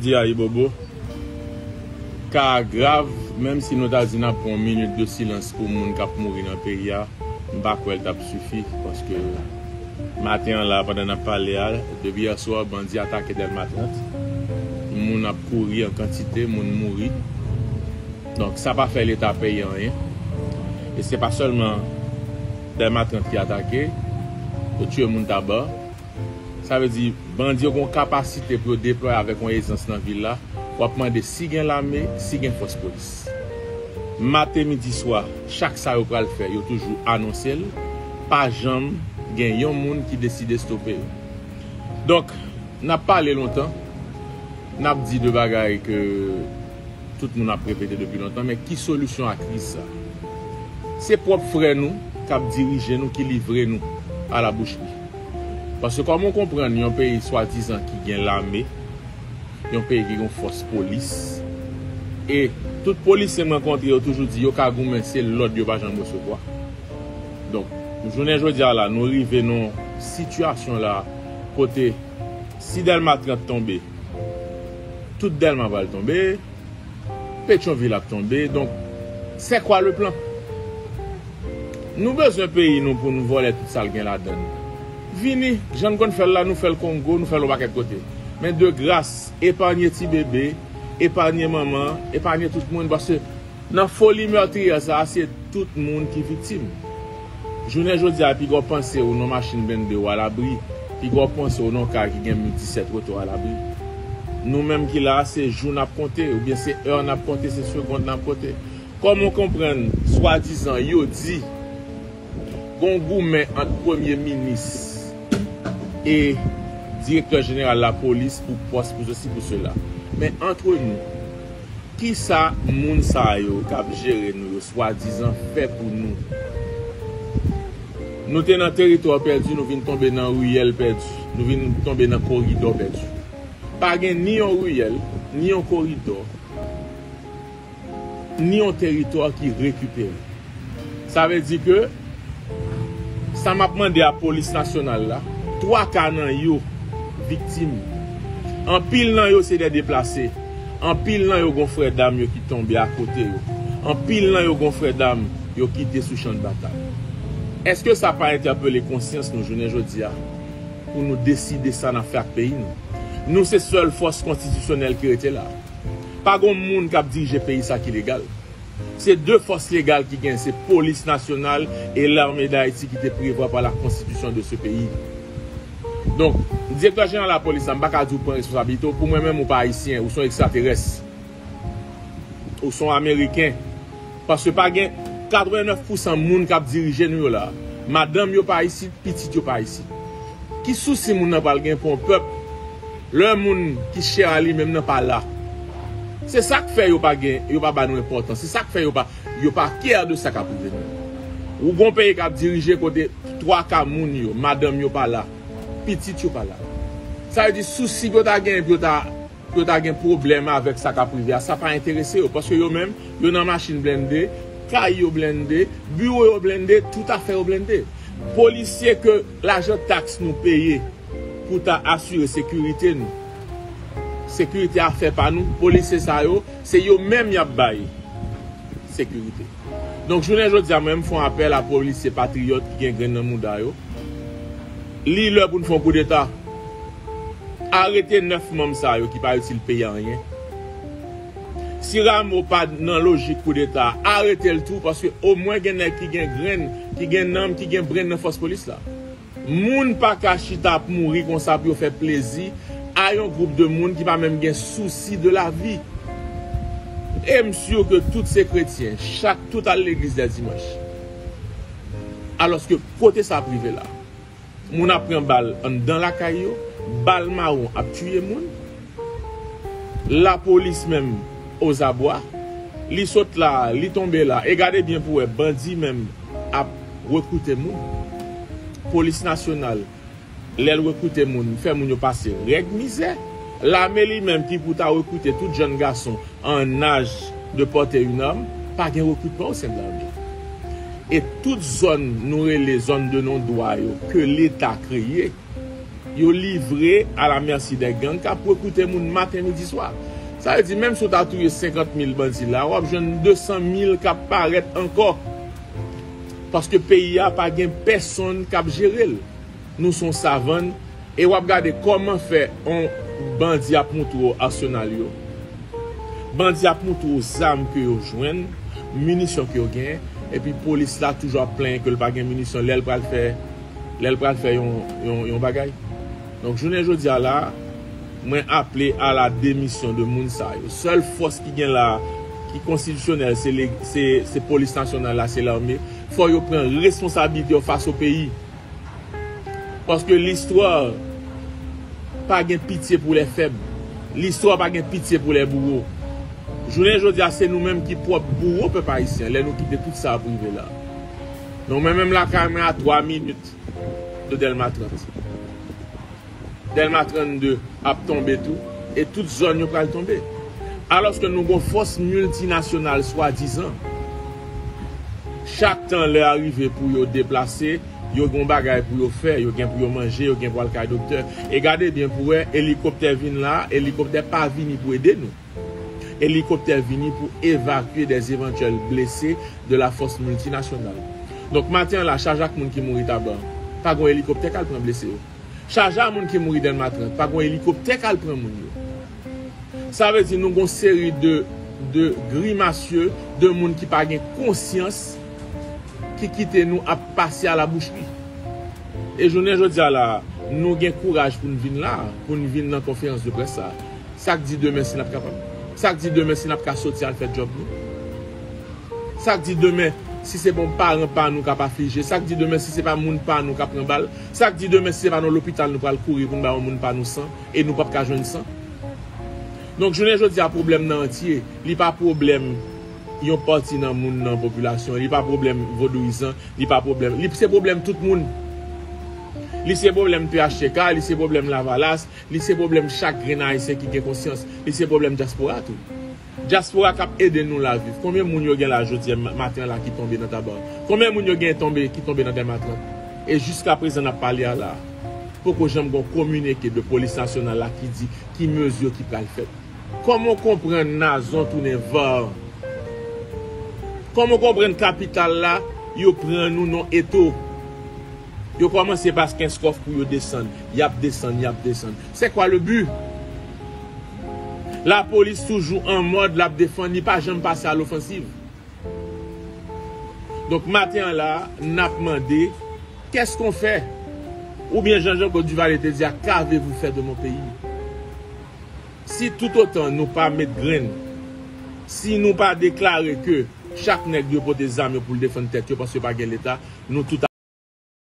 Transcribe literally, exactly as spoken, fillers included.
Di a, Ibobo, ka a grav, menm si nou ta di n ap pran yon minit de silans pou moun k ap mouri nan peyi a, m pa kwè l t ap sifi, paske maten an la, pandan n ap pale a, depi yè swa, bandi atake Dèlma trant. Moun ap kouri an kantite, moun mouri. Donk, sa pa fè Leta peye anyen. E se pa sèlman Dèlma trant ki atake, yo tiye moun Taba. Sa vle di, bandi yo gen yon kapasite pou yo deplwaye avèk yon ezans nan vil la. W ap mande si gen lame, si gen fòs polis. Maten, midi, swa, chak sa yo pral fè, yo toujou anonse l. Pa janm gen yon moun ki deside stope yo. Donk, n ap pale lontan, n ap di de bagay ke tout moun ap repete depi lontan, men ki solisyon a kriz sa? Se pwòp frè nou k ap dirije nou, ki livre nou a la boucherie. Paske kòman w konprann yon peyi swadizan ki gen lame, yon peyi ki gen fòs polis, e tout polisye m rankontre yo toujou di yo ka goumen, se lòd yo pa janm resevwa. Donk, jounen jodi a la, nou rive nan sitiyasyon la kote si Dèlma trant tonbe, tout Dèlma pral tonbe, Petyonvil ap tonbe. Donk, c'est quoi le plan? Nou bezwen peyi nou pou nou vòlè tout sa l gen ladan l. Vini, jan n konn fè l la, nou fè l Kongo, nou fè l yon pakèt kote. Men de gras, epanye ti bebe, epanye manman, epanye tout moun, paske nan foli mètriyè sa a, se tout moun ki viktim. Jounen jodi a, piga w panse ou nan machin blende ou alabri, piga w panse ou nan kay ki gen disèt oto alabri. Nou menm ki la a, se jou n ap konte, oubyen se è n ap konte, se segonn n ap konte. Kòman w konprann, swadizan, yo di, gon goumen ant premye minis e direktè jeneral lapolis pou pòs, pou sesi, pou sela. Men, antre nou, kisa moun sa yo k ap jere nou yo swadizan fè pou nou? Nou te nan teritwa pèdi, nou vin tonbe nan riyèl pèdi, nou vin tonbe nan koridò pèdi. Pa gen ni yon riyèl, ni yon koridò, ni yon teritwa ki rekipere. Sa vle di ke sa m ap mande a polis nasyonal la, twa ka nan yo viktim. Anpil nan yo se de deplase. Anpil nan yo gon frè dam yo ki tonbe akote yo. Anpil nan yo gon frè dam yo kite sou chan batay. Èske sa pa entèpele konsyans nou jounen jodi a pou nou deside sa n ap fè ak peyi nou? Nou se sèl fòs konstitisyonèl ki rete la. Pa gon moun k ap dirije peyi sa ki legal. Se de fòs legal ki gen, se polis nasyonal e lame d Ayiti ki te prevwa pa la konstitisyon de se peyi. Donk, direktè jeneral lapolis la, m pa ka di w pran responsabilite w. Pou mwen menm, ou pa ayisyen, ou se yon ekstraterès. Ou se yon ameriken. Paske pa gen katrevennnèf pousan moun k ap dirije nou yo la. Madanm yo pa isit, pitit yo pa isit. Ki sousi moun nan pral gen pou yon pèp lè moun ki chè a li menm nan pa la? Se sa k fè yo pa gen, yo pa ba nou enpòtans. Se sa k fè yo pa, yo pa kè de sa k ap rive nou. Ou gon peyi k ap dirije kote twa ka moun yo, madanm yo pa la, pitit yo pa la. Sa vle di sousi pou yo ta genyen pou yo ta pou yo ta gen pwoblèm avèk sa k ap rive a, sa pa enterese yo, paske yo menm, yo nan machin blende, kay yo blende, biwo yo blende, tout afè yo blende. Polisye ke lajan taks nou peye pou ta asire sekirite nou, sekirite a fè pa nou, polisye sa yo, se yo menm y ap bay sekirite. Donk, jounen jodi a, mwen, m fè yon apèl a polisye patriyòt ki gen grenn nan mouda yo. Li lè pou n fè yon koudeta. Arete nèf manm sa yo ki pa itil peyi a anyen. Si Rameau pa nan lojik koudeta, arete l tou, paske omwen gen nèg ki gen grenn, ki gen nanm, ki gen brenn nan fòs polis la. Moun pa ka chita ap mouri konsa pou yo fè plezi a yon gwoup de moun ki pa menm gen sousi de lavi. E m si ke tout se kretyen, chak tout al legliz lè dimanch. Alòske kote sa ap rive la? Moun ap pran bal anndan lakay yo, bal mawon ap tiye moun. Lapolis menm ozabwa, li sot la, li tonbe la. E gade byen pou wè, bandi menm ap rekrite moun. Polis nasyonal, lè l rekrite moun, fè moun yo pase règ mizè. Lame li menm ki pou ta rekrite tout jèn gason an naj de pòte yon arm, pa gen rekrutman o sen de lame. E tout zòn nou rele zòn de non dwa yo ke Leta kreye, Yo livre à la merci des gangs k ap rekrite moun maten, midi, swa. Sa vle di, menm si w ta touye senkant mil bandi la, w ap jwenn de san mil k ap parèt ankò. Paske peyi a pa gen pèsonn k ap jere l. Nou se yon savann, e w ap gade kòman fè yon bandi ap montre w asenal yo. Bandi ap montre w zam ke yo jwenn, minisyon ke yo genyen, epi polis la toujou ap plenyen ke l pa gen minisyon lè l pral fè, lè l pral fè yon, yon, yon bagay. Donk, jounen jodi a la, mwen aple a la demisyon de moun sa yo. Sèl fòs ki gen la, ki konstitisyonèl, se le-, se, se polis nasyonal la, se lame. Fò yo pran responsablite yo fas o peyi. Paske listwa pa gen pitye pou lè fèb. Listwa pa gen pitye pou lè bouwo. Jounen jodi a, se nou menm ki pwòp bouwo pèp ayisyen, lè nou kite tout sa ap rive la. Donk, mwen menm lakay mwen a twa minit de Dèlma trant. Dèlma trannde ap tonbe tou, e tout zòn yo pral tonbe. Alòske nou gon fòs miltinasyonal swadizan. Chak tan lè a rive pou yo deplase, yo gon bagay pou yo fè, yo gen pou yo manje, yo gen pou al kay doktè. E gade byen pou wè, elikoptè vin la, elikoptè pa vini pou ede nou. Elikoptè vini pou evakye des éventuels blessés de la force multinationale. Donk, maten an la, chaje ak moun ki mouri Taba. Pa gon elikoptè k al pran blese yo. Chaje a moun ki mouri Dèlma trant, pa gon elikoptè k al pran moun yo. Sa vle di nou gon seri de, de grimasye, de moun ki pa gen konsyans, ki kite nou ap pase a la bouchri. E jounen jodi a la, nou gen kouraj pou n vin la, pou n vin nan konferans de près sa. Sa k di demen si n ap kapab? Sa k di demen si n ap ka soti al fè djòb nou? Sa k di demen si se pa yon paran pa nou k ap aflije? Sa k di demen si se pa moun pa nou k ap pran bal? Sa k di demen si se pa nan lopital nou pral kouri pou n ba yon moun pa nou san e nou p ap ka jwenn san? Donk, jounen jodi a, pwoblèm nan antye. Li pa pwoblèm yon pati nan moun nan popilasyon. Li pa pwoblèm vodouyizan. Li pa pwoblèm. Li se pwoblèm tout moun. Li se pwoblèm P H T K, li se pwoblèm Lavalas, li se pwoblèm chak grenn Ayisyen ki gen konsyans. Li se pwoblèm dyaspora tou. Dyaspora k ap ede nou la viv. Konbyen moun yo gen la jodi a ma-, maten an la ki tonbe nan Taba? Konbyen moun yo gen tonbe, ki tonbe nan Dèlma trant? E jiska prezan n ap pale a la, poko janm gon kominike de polis nasyonal la ki di ki mezi ki pral fèt. Kòman w konprann Nazon tounen var? Kòman w konprann kapital la, yo pran nou nan eto? Yo kòmanse pa Kenskòf pou yo desann. Y ap desann, y ap desann. C'est quoi le but? Lapolis toujou an mòd l ap defann, li pa janm pase a lofansiv. Donk, maten an la, n ap mande, qu'est-ce qu'on fait? Oubyen jan Jean Claude Duvalier te di a, qu'avez-vous fait de mon pays? Si toutotan nou pa met grenn, si nou pa deklare ke chak nèg dwe pote zam yo pou l defann tèt yo paske pa gen Leta, nou tout